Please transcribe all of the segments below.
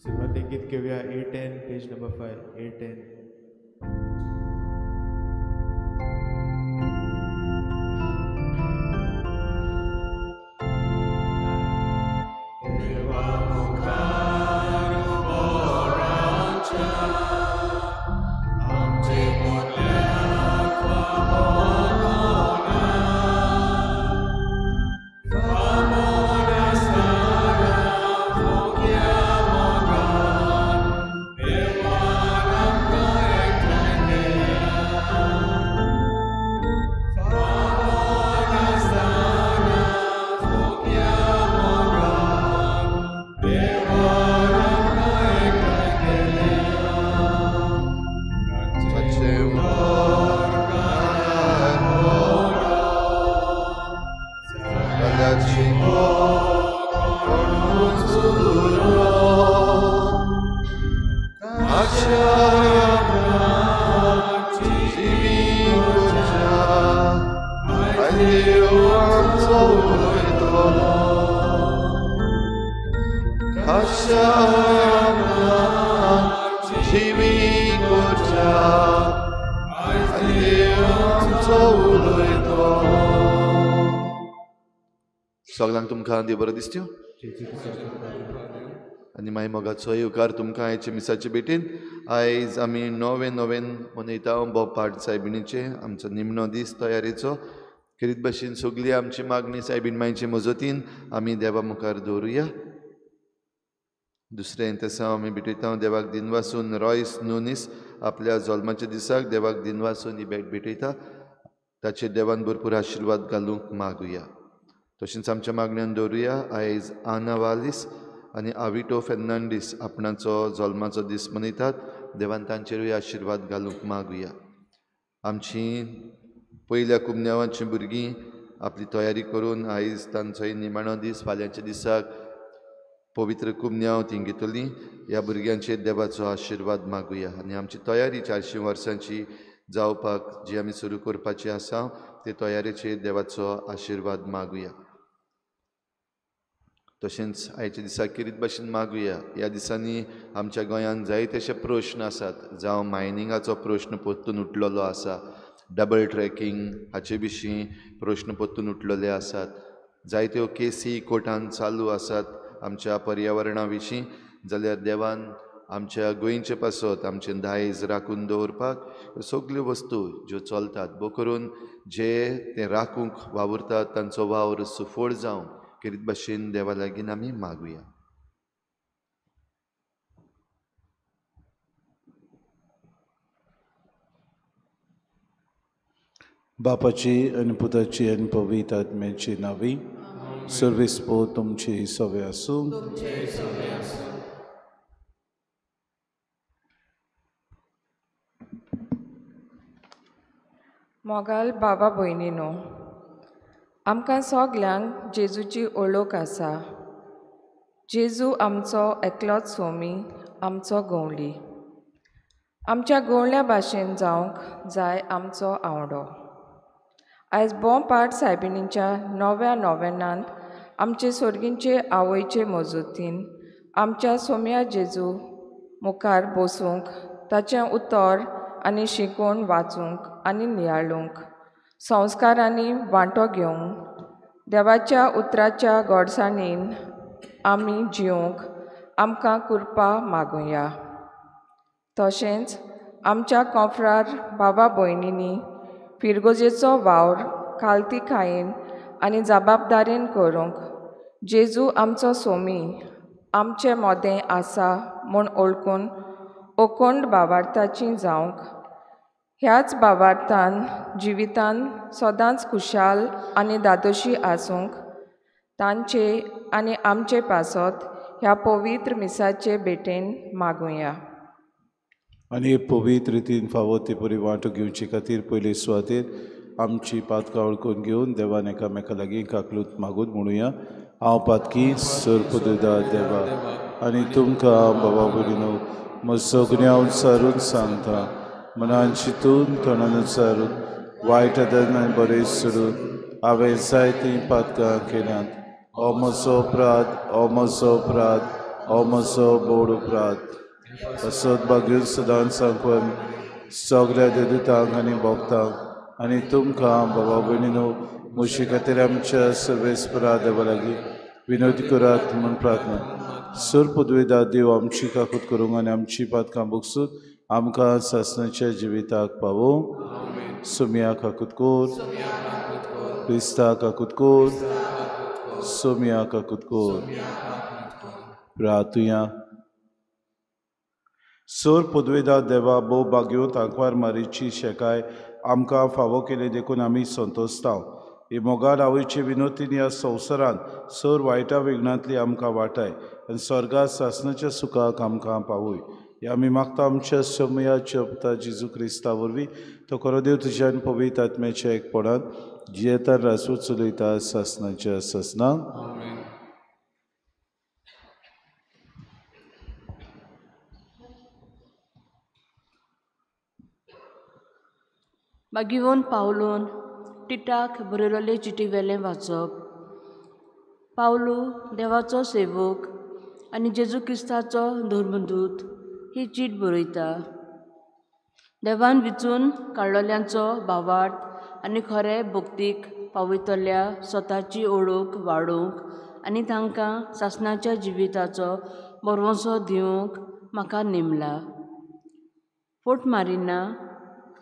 सुरवातेक गीत घेवया 810 पेज नंबर 5 810. सगळ्यांक तुमकां देव बरें दिसत्यो आनी मागीर मोगाचो येवकार तुमकां आयचे मिसाचे भेटीन. आयज आमी नवें नवें मनयता बोपाट सायबिणीचें आमचो निमणो दीस तयारेचो. खेरीत भाशेन सगळी आमची मागणी सायबीण मायचे मजतीन आमी देवा मुखार दवरुया. दुसरें तेसांव आमी भेटयता देवाक दिनवासून रॉयस नुनीस आपल्या जल्माच्या दिसाक देवाक दिनवासून ही भेट भेटयता. ताचेर देवान भरपूर आशिर्वाद घालूंक मागुया. तशेंच आमच्या मागण्यान दवरुया आयज आना वालीस आनी आविटो फेर्नांडीस आपणाचो जल्माचो दीस मनयतात. देवान तांचेरूय आशिर्वाद घालूंक मागुया. आमची पयल्या कुमन्यावाची भुरगीं आपली तयारी करून आयज तांचोय निमाणो दीस फाल्यांच्या दिसाक पवित्र कुमन्यांव ती घेतली. ह्या भुरग्यांचेर देवाचो आशिर्वाद मागुया आनी आमची तयारी 400 वर्सांची जावपाक जी आमी सुरू करपाची आसा ते तयारेचेर देवाचो आशिर्वाद मागुया. तशेंच आयच्या दिसा खेरीत भाशेन मागुया. ह्या दिसांनी आमच्या गोंयांत जायते अशे प्रश्न आसात, जावं मायनिंगाचो प्रश्न परतून उठलेलो आसा, डबल ट्रॅकिंग हाचे विशीं प्रश्न परतून उठलेले आसात, जायत्यो केसी कोर्टान चालू आसात आमच्या पर्यावरणा विशीं. जाल्यार देवान आमच्या गोंयचे पासत आमचें दायज राखून दवरपाक सगल्यो वस्तू ज्यो चलतात भो करून जे ते राखूंक वावुरतात तांचो वावर सुफळ जावं खेरीत भाशेन देवा लागीं आमी मागुया. बापाची आनी पुताची आनी पवित्र आत्म्याची नावी सर्वेस पो तुमची सवे आसूं. मोगाल बाबा भयणीनो, आमकां सगल्यांक जेजूची ओळख आसा. जेजू आमचो एकलोच सोमी, आमचो गवळी. आमच्या गवळ्या भाशेन जावंक जाय आमचो आवडो. आयज बोंपाट सायबिणीच्या नव्या नोवेनांत आमचे सोर्गींचे आवयचे मजतीन आमच्या सोम्या जेजू मुखार बसूंक, ताचें उतर आनी शिकोवन वाचूंक आनी नियाळूंक, संस्कारांनी वांटो घेवंक, देवाच्या उतराच्या गोडसाणीन आमी जिवंक आमकां कृपा मागुया. तशेंच आमच्या कोंफरार बाबा भयणींनी फिरगोजेचो वावर खालतीकायेन आनी जबाबदारेन करूंक जेजू आमचो सोमी आमचे मोदें आसा म्हूण ओळखून ओकोंड बावार्थाची जावंक, ह्याच बावार्थान जिवितान सदांच खुशाल आनी दादोशी आसूंक तांचे आनी आमचे पासत ह्या पवित्र मिसाचे भेटेन मागुया. आनी पवित्र रितीन फावो ते परी वांटो घेवचे खातीर पयले सुवातेर आमची पातकां वळखून घेवन देवान एकामेका लागीं काकलूत मागून म्हणुया. हांव पातकी सरपुदा देवा आनी तुमकां बाबा भयणीनो म्हजो गुन्यांव सारून सांगता, मनान चिंतून तोंडान उच्चारून वायट आदन बरें सोडून हांवें जायतीं पातकां केल्यांत. हो म्हजो अपराध, हो म्हजो अपराध, हो म्हजो बोड उपरांत असत बागीर सदांच सांगून सगळ्या देदुतांक आनी भक्तांक आनी तुमकां बाबा भयणीनो म्हजे खातीर आमच्या सर्वेस्परा देवा लागीं विनोद करात म्हूण प्रार्थना. सर पदवेदा देव आमची काकूत करूंक आनी आमची पातकां भोगसून आमकां सासणाच्या जिविताक पावोवंक. सोमया काकूत कोर, क्रिस्ता काकूत कोर, सोमया काकूत कोर. प्रार्थुया. सोर पदवेदा देवा भोव भाग्यो तांकवार मारीची शेकाय आमकां फावो केली देखून आमी संतोशता. ही मोगाळ आवयचे विनोतीन ह्या संवसारांत सर वायटा विघ्नांतली आमकां वाटाय आनी स्वर्गा सासणाच्या सुखाक आमकां पावय. हे आमी मागता आमच्या समयाच्या पुता जेजू क्रिस्ता वरवीं, तो खरो देव तुज्यान पवित्र आत्म्याच्या एकपणान जियेता रासू चलयता सासणाच्या सासणाक. मागीर पावलून टिटाक बरयल्ले चिटी वेलें वाचप. पावलू देवाचो सेवक आनी जेजू क्रिस्ताचो धर्मदूत ही चीट बरयता. देवान विचून काडलेल्यांचो भावार्थ आनी खरे भक्तीक पावयतल्या स्वताची ओळख वाडोवंक आनी तांकां सासणाच्या जिविताचो भरवंसो दिवंक म्हाका नेमला. फट मारिना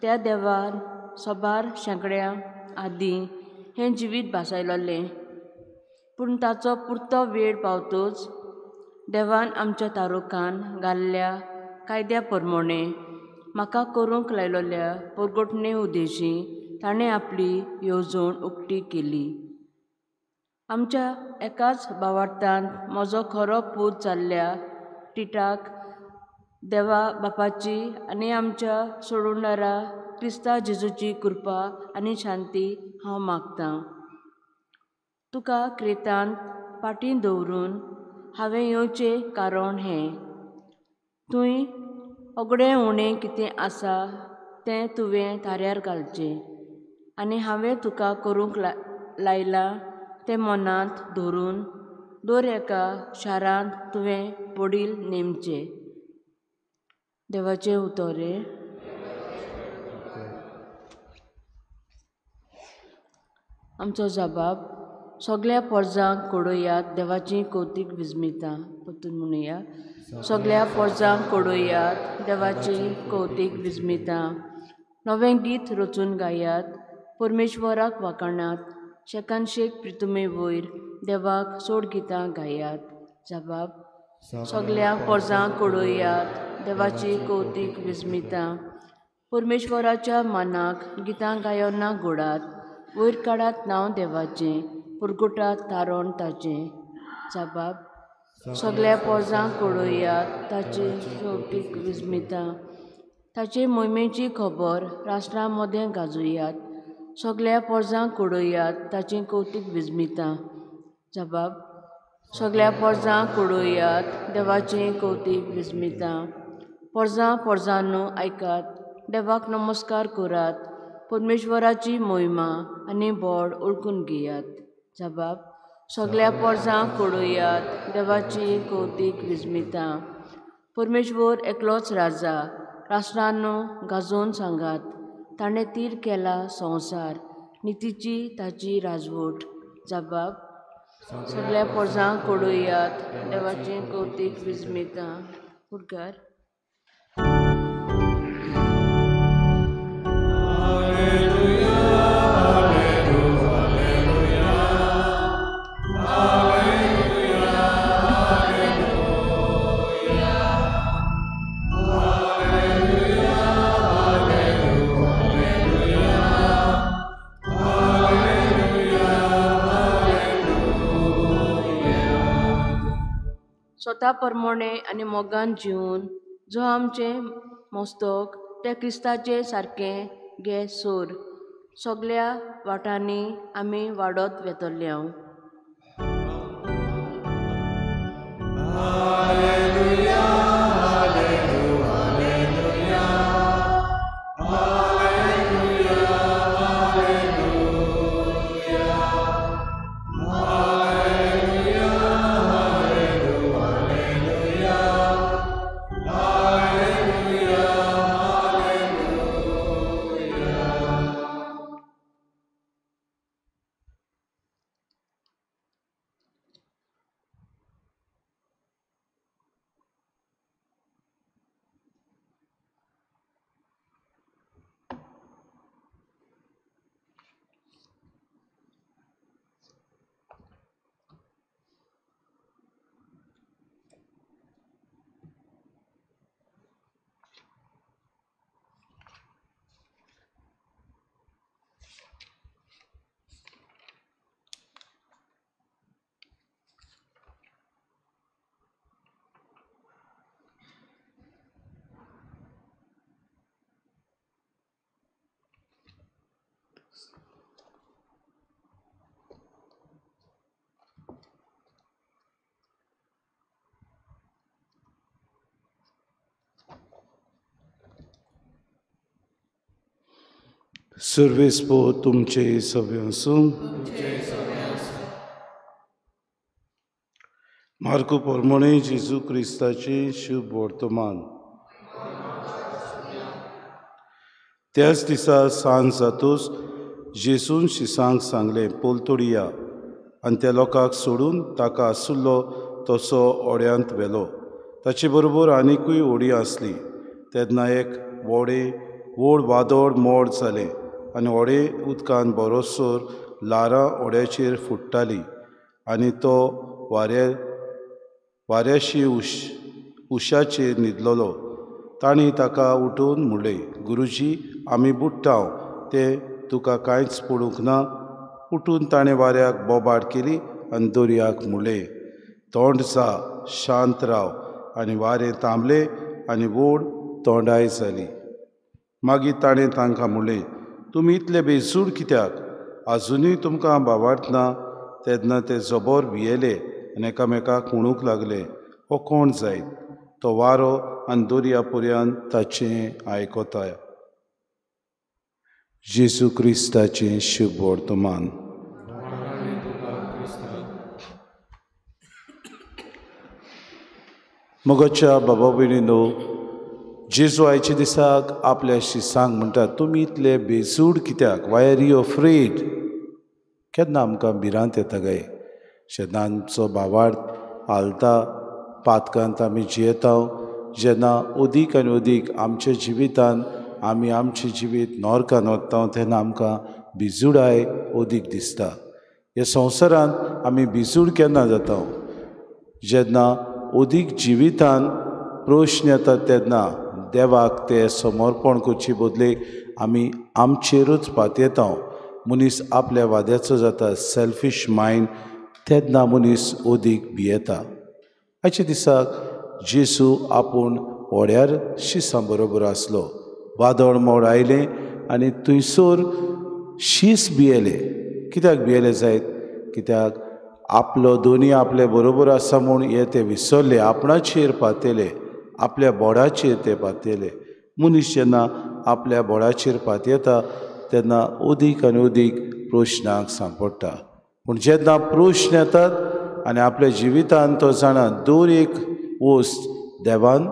त्या देवान सोबार शेंकड्या आदीं हें जिवीत भासायलोलें, पूण ताचो पुरतो वेळ पावतोच देवान आमच्या तारुकान घाल्ल्या कायद्या प्रमाणें म्हाका करूंक लायलोल्या परगटणे उद्देशी ताणें आपली येवजण उक्ती केली. आमच्या एकाच भावार्थान म्हजो खरो पूत जाल्ल्या टिटाक देवा बापाची आनी आमच्या सोडवणारा क्रिस्ता जेजूची कृपा आनी शांती हांव मागतां. तुका क्रेतान पाटी दवरून हांवें येवचें कारण हें, तुंय अगडें उणें कितें आसा तें तुवें थाऱ्यार घालचें आनी हांवें तुका करूंक लायलां तें मनांत धरून दर एका शारांत तुवें वडील नेमचें. देवाचें उतोरें. आमचो जबाब सगळ्या पोरजांक कडोयात देवाची कौतीक विजमितां. परतून म्हणुया, सगळ्या पोरजांक कडोयात देवाची कौतीक विजमितां. नवें गीत रचून गायात, परमेश्वराक वाखाणात, शेकान शेक प्रितुमे वयर देवाक सोड गितां गायात. जबाब सगळ्या पोरजांक कडोयात देवाची कौतीक विजमितां. परमेश्वराच्या मानाक गितां गायना गोडात, वयर काडात नांव देवाचें, पुरगुटात तारण ताचें. जबाब सगळ्या पोरजांक कडोयात ताची कौतीक विजमितां. ताचे मोहिमेची खबर राष्ट्रां मदें गाजोयात, सगळ्या पोरजांक कडोयात ताचें कौतीक विजमितां. जबाब सगळ्या पोरजांक कडोयात देवाचें कौतीक विजमितां. पोरजां पोरजांनो आयकात, देवाक नमस्कार करात, परमेश्वराची मोहिमा आनी बोड ओळखून घेयात. जबाब सगळ्या पोरजांक कडोयात देवाची कौतीक विजमितां. परमेश्वर एकलोच राजा, राष्ट्रांनो गाजोवन सांगात, ताणें तीर केला संवसार, नितीची ताची राजवट. जबाब सगळ्या पोरजांक कडोयात देवाचें कौतीक विजमितां. फुडकार. स्वता प्रमाणे आनी मोगान जिवन जो आमचें मस्तक त्या क्रिस्ताचें सारकें गे सोर सगळ्या वाटांनी आमी वाडत वेतले. हांव सर्वेस्पो तुमचे सगळे आसूं. मार्कू प्रमाणे जेजू क्रिस्ताचे शुभ वर्तमान. त्याच दिसा सांज जातूच जेजून शिसांक सांगलें, पोलतोडी या. आनी त्या लोकांक सोडून ताका आसुल्लो तसो ओड्यांत व्हेलो. ताचे बरोबर आनिकूय होडी आसली. तेन्ना एक व्हडें व्हड वादळ मोड जालें आनी व्हडें उदकान बरोसर ल्हारां व्हड्याचेर फुट्टालीं आनी तो वाऱ्याशी उशाचेर न्हिदलेलो. तांणी ताका उठोवन म्हणलें, गुरुजी, आमी बुडटा, तें तुका कांयच पडूंक ना. उठून ताणें वाऱ्याक बोबाट केली आनी दर्याक म्हणलें, तोंड जा, शांत राव. आनी वारें थांबलें आनी व्हड तोंडाय जाली. मागीर ताणें तांकां म्हणलें, तुमी इतले बेजूड कित्याक? आजुनूय तुमकां बावार्थ ना? तेन्ना ते जबर भियेले आनी एकामेकाक म्हणूंक लागले, हो कोण जायत? तो वारो आनी दर्या पर्यंत ताचें आयकता. जेजू क्रिस्ताचें शुभ वर्तमान. मगोच्या बाबा भयणीनो, जेजू आयच्या दिसाक आपल्या शिसांक म्हणटा, तुमी इतले बेजूड कित्याक? Why are you afraid? केन्ना आमकां भिरांत येता काय? जेन्ना आमचो भावार्थ हालता, पातकांत आमी जियेता, जेन्ना अदीक आनी अदीक आमच्या जिवितान आमी आमचें जिवीत नोरकान वता, तेन्ना आमकां भिजूडाय अदीक दिसता. ह्या संवसारांत आमी भिजूड केन्ना जाता? जेन्ना अदीक जिवितान प्रश्न येता तेन्ना देवाक ते समर्पण करचे बदले आमी आमचेरूच पातयेता. मनीस आपल्या वाद्याचो जाता, सेल्फीश मायंड, तेन्ना मनीस अदीक भियेता. आयच्या दिसाक जेजू आपूण व्हड्यार शिसां बरोबर आसलो. वादळ मोड आयलें आनी थंयसर शीस भियेले. कित्याक भियेले जायत? कित्याक आपलो दोनी आपले बरोबर आसा म्हूण हे ते विसरले, आपणाचेर पातयेले, आपल्या बोडाचेर ते पातयेले. मनीस जेन्ना आपल्या बोडाचेर पातयेता तेन्ना अदीक आनी अदीक प्रश्नांक सांपडटा. पूण जेन्ना प्रश्न येतात आनी आपल्या जिवितान तो जाणा दर एक वस्त देवान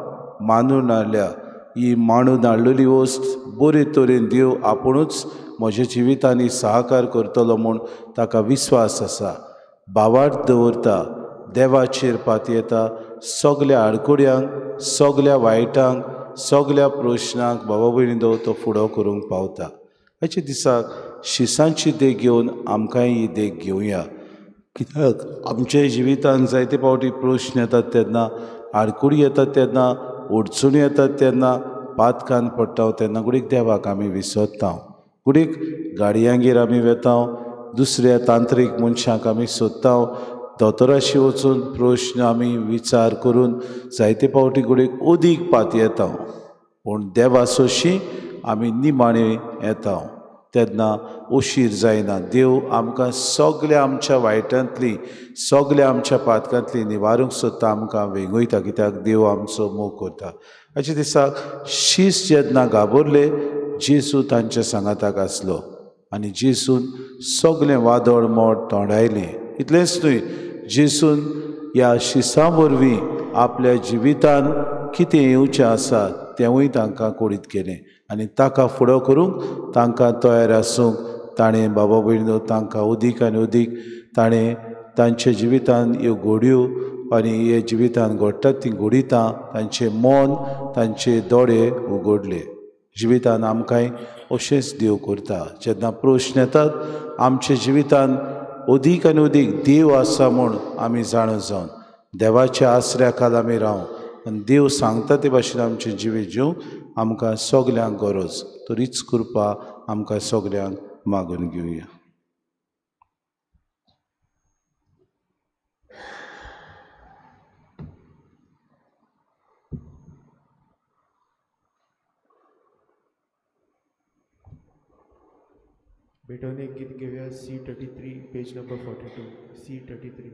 मानून हाडल्या, ही मांडून हाडलेली वस्त बरे तरेन देव आपुणूच म्हज्या जिवितांनी सहकार करतलो म्हूण ताका विस्वास आसा. भावार्थ दवरता, देवाचेर पातयेता, सगल्या आडकुड्यांक, सगल्या वायटांक, सगल्या प्रश्नांक बाबा भयणीनो तो फुडो करूंक पावता. आयच्या दिसाक शिसांची देख घेवन आमकांय ही देख घेवया. कित्याक आमच्या जिवितान जायते फावटी प्रश्न येतात तेन्ना, आडकुडी येतात तेन्ना, अडचणी येतात तेन्ना, पातकान पडटा तेन्ना गुडीक देवाक आमी विसरता. गुडीक गाडयांगेर आमी वेता, दुसऱ्या तांत्रीक मनशांक आमी सोदता, दोतोराशी वचून प्रश्न आमी विचार करून जायते फावटी गुडीक अदीक पातयेता. पूण देवा सोशी आमी निमाणे येता तेन्ना उशीर जायना. देव आमकां सगल्या आमच्या वायटांतली, सगल्या आमच्या पातकांतली निवारूंक सोदता, आमकां वेंगयता. कित्याक देव आमचो मोग करता. आयच्या दिसाक शीस जेन्ना घाबरले, जेजू तांच्या सांगाताक आसलो आनी जेजून सगलें वादळ मोड तोंडायलें. इतलेंच न्हय, जेजून ह्या शिसां वरवीं आपल्या जिवितान कितें येवचें आसा तेंवूय तांकां कोडीत केलें आनी ताका फुडो करूंक तांकां तयार आसूंक ताणें बाबा भयणीनो तांकां अदीक आनी अदीक ताणें तांच्या जिवितान ह्यो घोडयो आनी हे जिवितान घडटात तीं घोडितां तांचें मन, तांचे दोळे उगडले. जिवितान आमकांय अशेंच देव करता. जेन्ना प्रश्न येतात आमच्या जिवितान अदीक आनी अदीक देव आसा म्हूण आमी जाणा जावन देवाच्या आसऱ्या खाला आमी रावूं आनी देव सांगता ते भाशेन आमचें जिवीत जिवंक आमकां सगल्यांक गरज. तरीच कृपा आमकां सगल्यांक मागून घेवया. भेटवून एक गीत घेऊया, C33 page number 42, C33.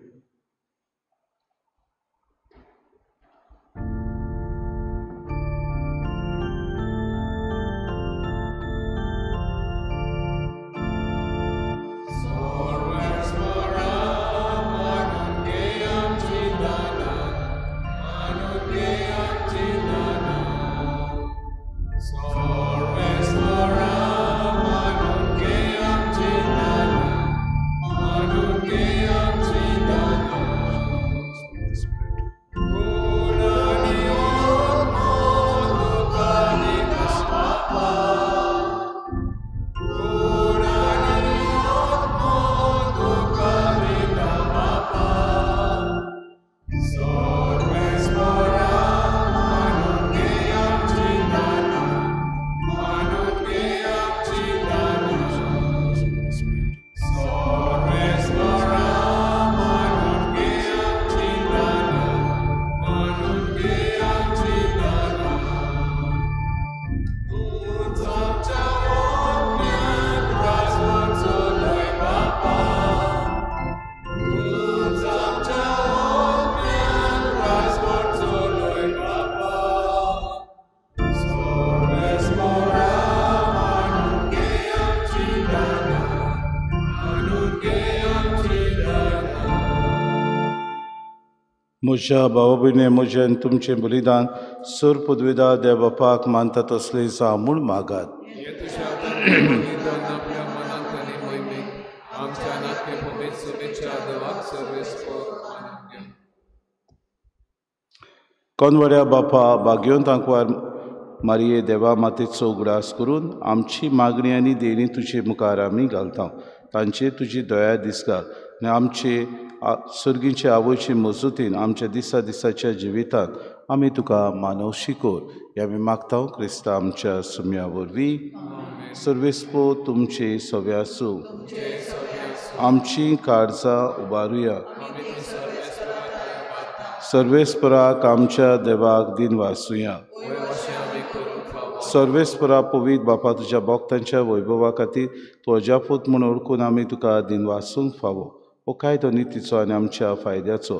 म्हज्या भावा भयणी म्हजें आनी तुमचें बलिदान सर पदवेदार देव बापाक मानता तसलें जावं म्हूण मागात. कोनवड्या बापा बागयोन तांकवार मारिये देवा मातेचो उगडास करून आमची मागणी आनी देणी तुजे मुखार आमी घालता. तांचेर तुजी दया दिसता आनी आमचे सर्गीचे आवयचे मजतीन आमच्या दिसा दिसाच्या जिवितांत आमी तुका मानवशी कर हें आमी मागता क्रिस्ता आमच्या सुम्या वरवीं. सर्वेस्पो तुमचे सवे आसूं. आमची काळजां उबारुया. सर्वेस्पराक आमच्या देवाक दिन वासुया. सर्वेस्परा पवित्र बापा तुज्या भक्तांच्या वैभवा खातीर तूं अजापूत म्हूण ओळखून आमी तुका दिन वासूंक फावो. हो कायदो नितीचो आनी आमच्या फायद्याचो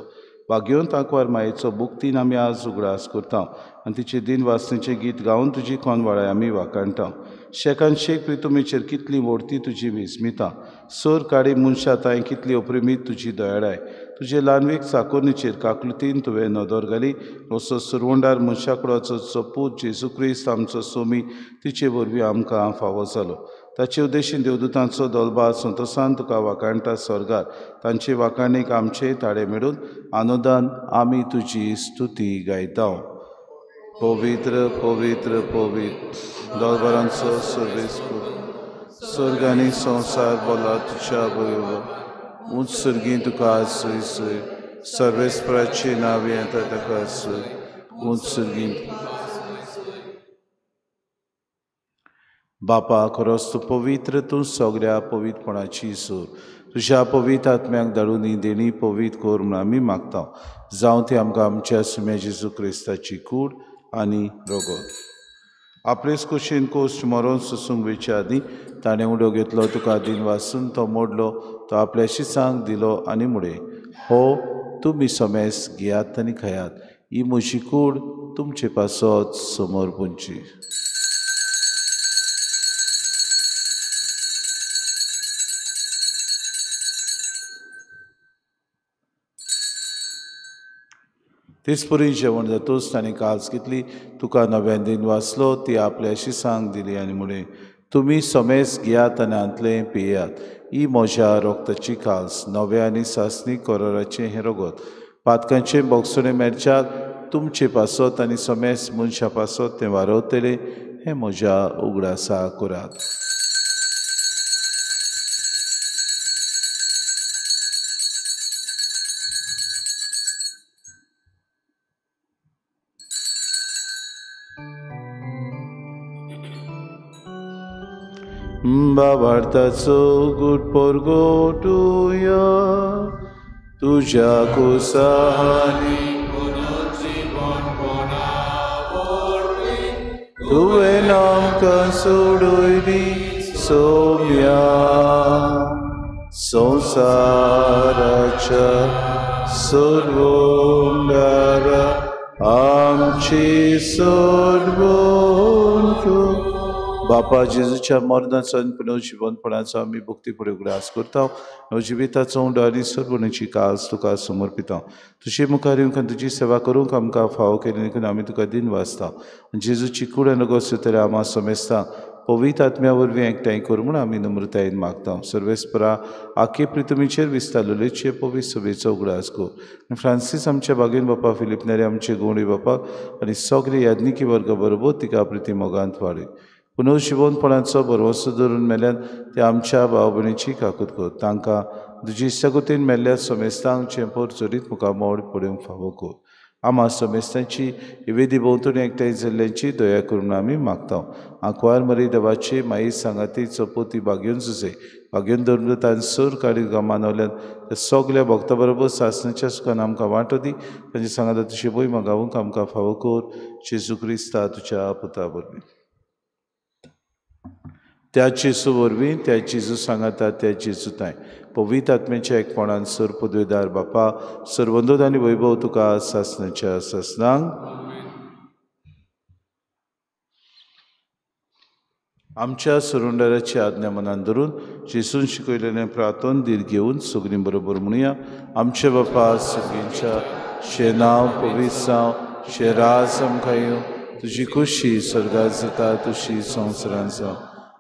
बागयोन तांकवार मायेचो बुकतीन आमी आज उगडास करता आनी तिचे दिन वासनेचें गीत गावन तुजी कोनवाळाय आमी वाखाणटा. शेकान शेक प्रितुमेचेर कितली व्हडती तुजी विस्मिता. सर काडी मनशां तांय कितली अप्रेमीत तुजी दयाळाय. तुजे ल्हानवीक चाकोरणीचेर काकलुतीन तुवें नदर घाली. असो सुरवंडार मनशाकुडाचो पूत जेजू क्रिस्त आमचो सोमी तिचे वरवीं आमकां फावो जालो. ताचे उद्देशीन देवदूतांचो दोलबा संतोसान तुका वाखाणटा स्वर्गार. तांचे वाखाणीक आमचे ताळे मेळून आनंदान आमी तुजी स्तुती गायता. पवित्र पवित्र पवित्र दोलबारांचो सर्वेस्पर स्वर्ग आनी संवसार बोला तुज्या वैभव. उंच सर्गीं तुका सोय सोय सर्वेस्पराचे नांव येता ताका सोय उंच सर्गीं. बापा खरोच तूं पवित्र, तूं सगळ्या पवित्रपणाची सूर. तुज्या पवित्र आत्म्याक धाडून ही देणी पवित्र कर म्हूण आमी मागता. जावं ती आमकां आमच्या सुम्या जेजू क्रिस्ताची कूड आनी रगत. आपलेच कुशीन कोश्ट मरोन सोसूंक वेचे आदीं ताणें उडो घेतलो, तुका दिन वासून तो मोडलो, तो आपल्या शिसांक दिलो आनी मुडे, हो तुमी समेस घेयात आनी खायात, ही म्हजी कूड तुमचे पासत समोर पुंची. तेचपरी जेवण जातूच ताणें काल्स घेतली, तुका नव्यान दिन वाचलो, ती आपल्या शिसांक दिली आनी म्हळें, तुमी समेस घेयात आनी हांतलें पियात, ही म्हज्या रक्ताची काल्स, नव्या आनी सासणी कराराचें हें रगत, पातकांचें बोगसणें मेळच्याक तुमचे पासत आनी समेस मनशां पासत तें वारवतलें, हें म्हज्या उगडासा करात. बाबार्थाचो गुड परगोटुया तुज्या कुसानी तुवें आमकां सोडयली सोम्या संवसाराच्या सर्वोंगारा आमची सोडवण तूं. बापा जेजूच्या मरणाचो आनी पुनर्जिवनपणाचो आमी भक्ती फुडें उगडास करता. नवजिविताचो उंडो आनी सरभोवणेची काज तुका समर्पिता. तुजे मुखार येवंक आनी तुजी सेवा करूंक आमकां फावो केली देखून आमी तुका दिन वाचता. जेजूची कूड आनी रगत सुतल्या आमा समेस्ता पवित्र आत्म्या वरवीं एकठांय कर म्हूण आमी नम्रतायेन मागता. सर्वेस्परा आखे प्रितुमीचेर विस्तारलेचे पवित्र सभेचो उगडास कर. आनी फ्रांसीस आमच्या बागेन बापा, फिलीप नेरी आमचे गोंडी बापाक आनी सगळे याज्ञिकी वर्गा बरोबर तिका प्रिती मोगांत वाडय. पुनर्जिवनपणाचो भरवंसो धरून मेल्यान ते आमच्या भाव भयणीची काकूत कर. तांकां तुजी इश्टागतीन मेल्ल्या समेस्तांक चेंपोर चरीत मुखार मोड पळोवंक फावो कर. आमा समेस्तांची वेदी भोंवतणी एकठांय जाल्ल्यांची दया करून आमी मागता. आंकवार मरी देवाची माई सांगाती चपोती बागेवन सुसे बागेवन धर्मदूतान सर काडी मानवल्यान त्या सगल्या भक्ता बरोबर सासणाच्या सुखान आमकां वांटो दी. तांचे सांगाता तुजे भंय मागावंक आमकां फावो कर. जेजू क्रिस्ता तुज्या पुता वरवीं. त्या जेजू वरवीं, त्या जेजू सांगाता, त्या जेजू तांय पवित्र आत्म्याच्या एकपणान सर पदवेदार बापा सर्वंदोद आनी वैभव तुका सासणाच्या सासणांक. आमच्या सरुंडाराची आज्ञा मनान धरून जेजून शिकयलेलें प्रार्थन धीर घेवन सगळीं बरोबर म्हणुया. आमचे बापा सगळींच्या शे नांव पवित्र जावं, शे राज आमकां येवं, तुजी खुशी स्वर्गात जाता तशी संवसारांत जावं.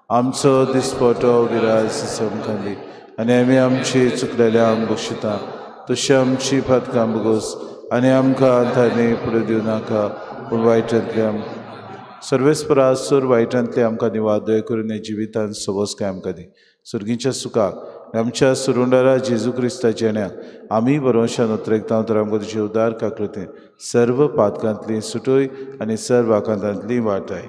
आमचो दिसपटो विराज आमकां दी आनी आमी आमची चुकलेल्यांक बक्षिता तशी आमची पातकां भोगोस आनी आमकां तांणी फुडें दिवं नाका पूण वायटांतले आमकां सर्वेस्परा सूर वायटांतले आमकां निवादय करून ह्या जिवितांत सवसकाय आमकां दी. सुर्गीच्या सुखाक आमच्या सुरुंडारा जेजू क्रिस्ताच्या येण्याक आमी बरोवशान उतरेकता तर आमकां तुजे उदार काकृती सर्व पातकांतली सुटय आनी सर्व आकांतांतली वाटाय.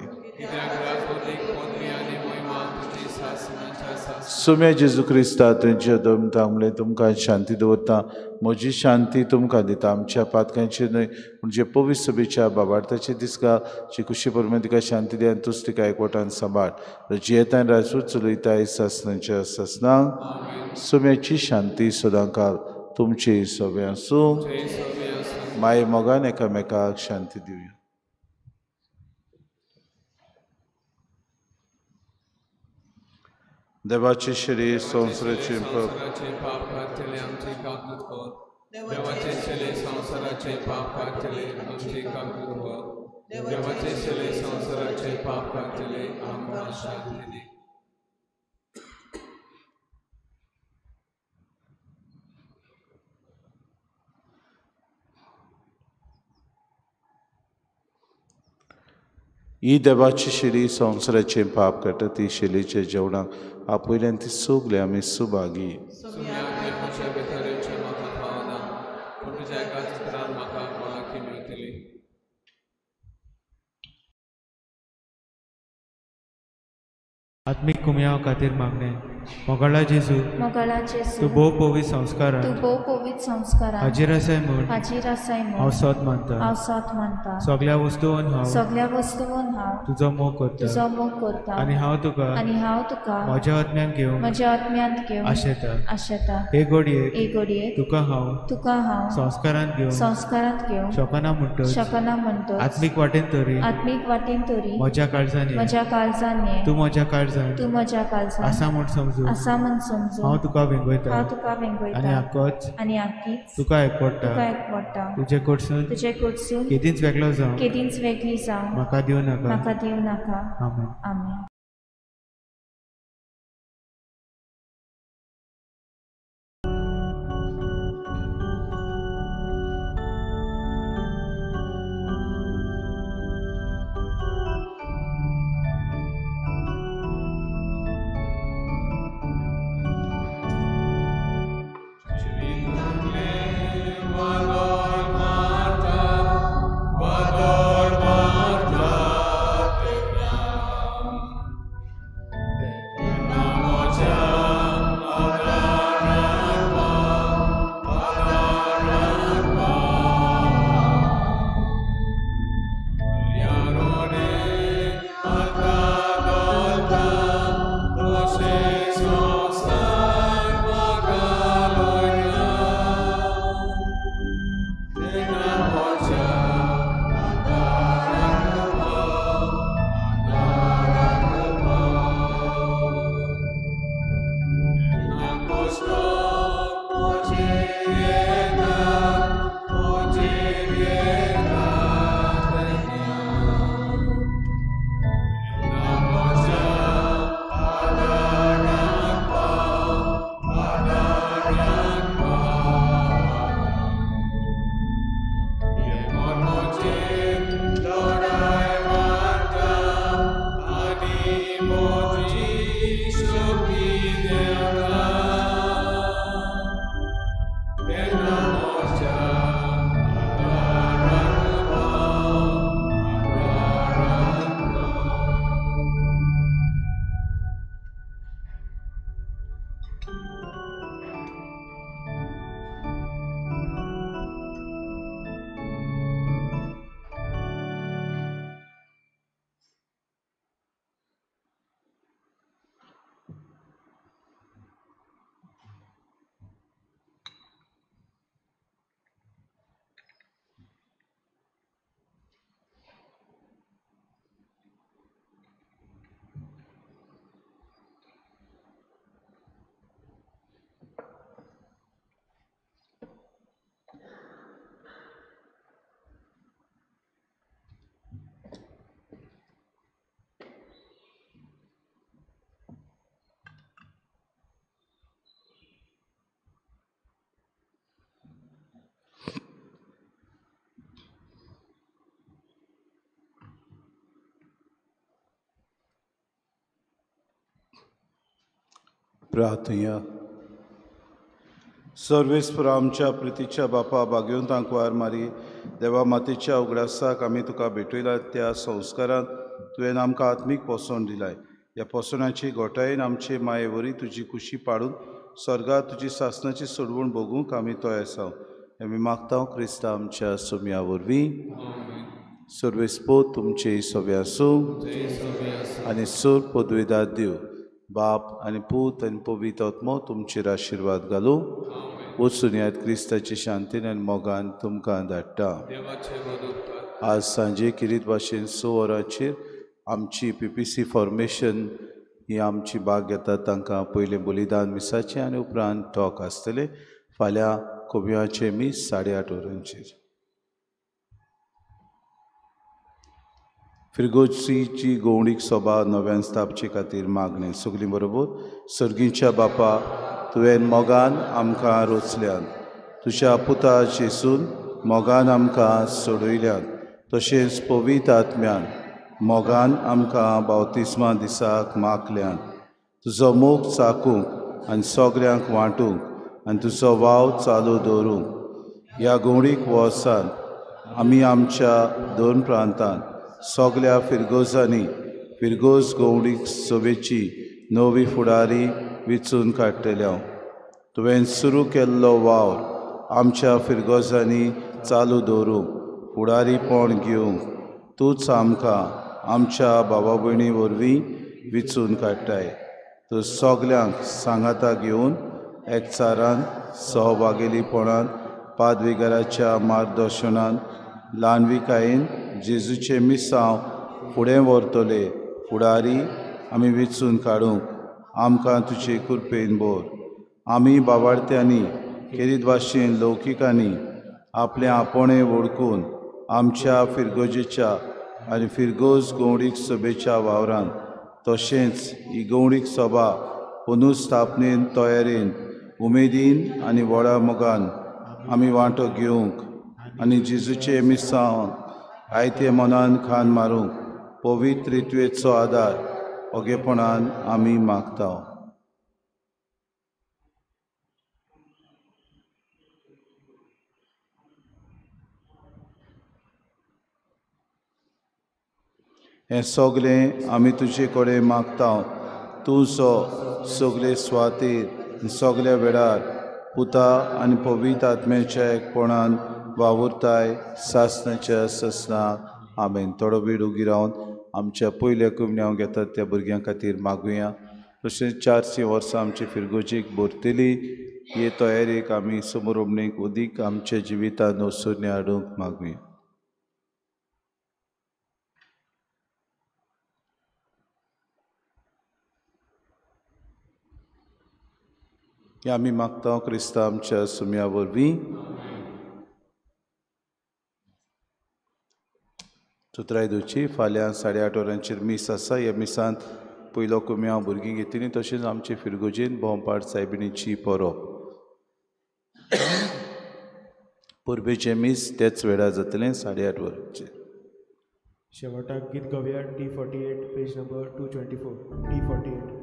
सुम्या जेजू क्रिस्ता तुमच्या दमता म्हणलें तुमकां शांती दवरता, म्हजी शांती तुमकां दिता. आमच्या पातकांची न्हय पूण जे पवित्र सभेच्या बाबार्थाचे दिसका जी कुशी परमे तिका शांती दी आनी तूच तिका एकवटान सांबाळ. जियेतान राजूच चलयताय सासनाच्या सासनाक. सुम्याची शांती सदांकाल तुमची सगळें आसूं. माये मोगान एकामेकाक शांती दिवया. देवाचे शरीर संवसाराचे पाप काडटले आमचे काकूत कर, देवाचे शरीर संवसाराचे पाप काडटले आमचे काकूत कर, देवाचे शरीर संवसाराचे पाप काडटले आमकां शांती दी. ही देवाची शिली संवसाराचें पाप काडटा ती शिलीच्या जेवणाक आपयल्यान ती सगळी आमी सुभागी. आत्मीक कुमयाव खातीर मागणें. मोगाळा जेजू, तूं भोव पवित्र संस्कारान हाजीर आसाय म्हूण हांव सत मानता. सगळ्या वस्तून हांव तुजो मोग करता आनी हांव तुका म्हज्या आत्म्यान घेवंक आशेता. हे घडयेक तुका हांव संस्कारांत घेवंक शकना म्हणटच आत्मीक वाटेन तरी म्हज्या काळजान ये, तूं म्हज्या काळजान आसा म्हूण समजू हांव तुका वेंगयता आनी आक्कीच तुका एकवटा. तुजे कडसून केदींच वेगळो जावं म्हाका दिवं नाका. आमेन. Lord, प्रार्थया. सर्वेस्पर आमच्या प्रितीच्या बापा, भाग्यवंतांक वार मारी देवा मातेच्या उगडासाक आमी तुका भेटयला त्या संस्कारांत तुवें आमकां आत्मीक पोसवण दिलाय. ह्या पोसवणाची घोटायेन आमचे माये वरी तुजी कुशी पाडून स्वर्गात तुजी सासणाची सोडवण भोगूंक आमी तयार आसा. आमी मागता क्रिस्ता आमच्या सोम्या वरवीं. सर्वेस्पर तुमचे सोबे आसूं आनी सोर पदवेदार देव बाप आनी पूत आनी पवित्र आत्मो तुमचेर आशिर्वाद घालूं. वचून याद क्रिस्ताची शांतीन आनी मोगान तुमकां धाडटा. आज सांजे किरीत भाशेन 6 वरांचेर आमची PPC formation ही आमची भाग घेतात तांकां पयलें बलिदान मिसाचें आनी उपरांत टॉक आसतलें. फाल्यां कोबयांचें मीस 8:30 वरांचेर. फिरगोजीची गोवणीक सभा नव्यान स्थापचे खातीर मागणें. सगळीं बरोबर. सर्गीच्या बापा, तुवें मोगान आमकां रोचल्यान, तुज्या पुता जेसून मोगान आमकां सोडयल्यान, तशेंच पवित्र आत्म्यान मोगान आमकां बावतिस्मा दिसाक मागल्यान. तुजो मोग चाकूंक आनी सगळ्यांक वांटूंक आनी तुजो वाव चालू दवरूंक ह्या गोवणीक वर्सान आमी आमच्या दोन प्रांतांत सगळ्या फिरगोजांनी फिरगोज गोवणीक सभेची नवी फुडारी विचून काडटल्या. तुवें सुरू केल्लो वावर आमच्या फिरगोजांनी चालू दवरूंक फुडारीपण घेवंक तूंच आमकां आमच्या बाबा भयणी वरवीं विचून काडटाय. तूं सगल्यांक सांगाता घेवन एकचारान सहभागेलीपणान पादविगाराच्या मार्गदर्शनान ल्हानविकायेन जेजूचें मिसांव फुडें व्हरतले फुडारी आमी वेंचून काडूंक आमकां तुजे कृपेन भर. आमी बाबार्थ्यांनी खेरीत भाशेन लौकिकांनी आपलें आपोणें वळखून आमच्या फिरगोजेच्या आनी फिरगोज गवडीक सभेच्या वावरान तशेंच ही गवडीक सभा पुनर्स्थापनेन तयारेन उमेदीन आनी व्हडा मोगान आमी वांटो घेवंक आनी जेजूचे मिसांव आयते मनान खान मारूंक पवित्र रित्वेचो आदार ओगेपणान आमी मागता. हें सगळें आमी तुजे कडेन मागता, तूं जो सगळे सुवातेर सगळ्या वेळार पुता आनी पवित्र आत्म्याच्या एकपणान वावुरताय सासणाच्या ससना. आमेन. थोडो वेळ उगी रावन आमच्या पयल्या कुमण्यांव घेतात त्या भुरग्यां खातीर मागुया. तशेंच 400 वर्सां आमचे फिरगोजीक भरतली हे तयारेक आमी समोर उदीक आमच्या जिवितांत वसरून हाडूंक मागुया. हे आमी मागता क्रिस्ता आमच्या सुम्या वरवीं. चुत्राय दिवची. फाल्यां 8:30 वरांचेर मीस आसा. ह्या मिसांत पयलो कुम्यांव भुरगीं घेतली तशेंच आमचे फिरगोजेन भोंवपाट सायबिणीची परब. परबेचें मीस तेच वेळार जातलें 8:30 वरांचेर. शेवटाक गीत गावया D48 page number 224 D48.